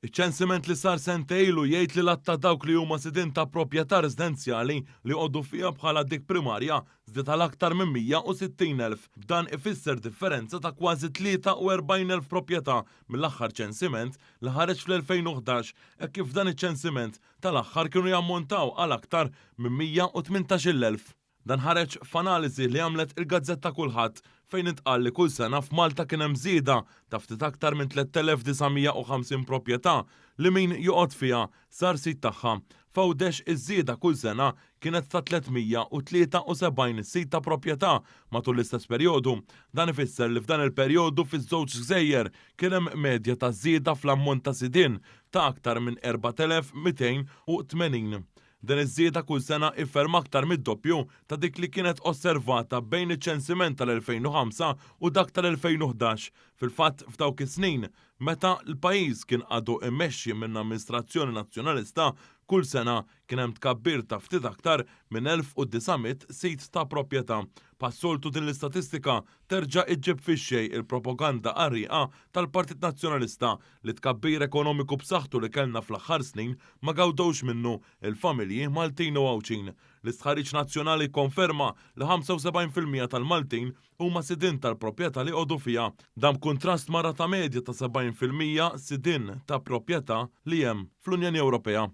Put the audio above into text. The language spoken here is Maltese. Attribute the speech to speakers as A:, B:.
A: Iċ-ċensiment li sar sentejn ilu jgħid li l-għadd ta' dawk li huma sidien ta' proprjetà residenzjali li joqogħdu fiha bħala dik primarja żdied għal aktar minn 160,000. B'dan ifisser differenza ta' kważi 43,000 proprjetà mill-aħħar ċensiment li ħareġ fl-2011 hekk kif f'dan iċ-ċensiment tal-aħħar kienu jammontaw għal aktar minn 118,000. Dan ħareġ f'analiżi li għamlet il-gazzetta Kulħadd fejn intqal li kull sena f'Malta kien hemm żieda ta' ftit aktar minn 3,950 proprjetà li min joqgħod fiha sar sid tagħha. F'Għawdex iż-żieda kull sena kienet ta' 373 sid ta' proprjetà matul l-istess perjodu. Dan ifisser li f'dan il-perjodu fiż-żewġ gżejjer kien hemm medja ta' żieda fl-ammont ta' sidien ta' aktar minn 4,280. Din iż-żieda kull sena hi ferm aktar mid-doppju ta' dik li kienet osservata bejn iċ-ċensiment tal-2005 u dak tal-2011. Fil-fatt, f'dawk is-snin, meta l-pajjiż kien għadu immexxi minn amministrazzjoni Nazzjonalista, kull sena kien hemm tkabbir ta' ftit aktar minn 1,900 sit ta' proprjetà. Bħas-soltu din l-istatistika terġa' iġġib fix-xejn il-propaganda qarrieqa tal-Partit Nazzjonalista li t-tkabbir ekonomiku b'saħħtu li kellna fl-aħħar snin ma gawdewx minnu l-familji Maltin u Għawdxin. L-istħarriġ nazzjonali kkonferma li 75% tal-Maltin huma sidien tal-proprjetà li jqogħdu fiha. Dan b'kuntrast ma' rata medja ta' 70% sidien ta' proprjetà li hemm fl-Unjoni Ewropea.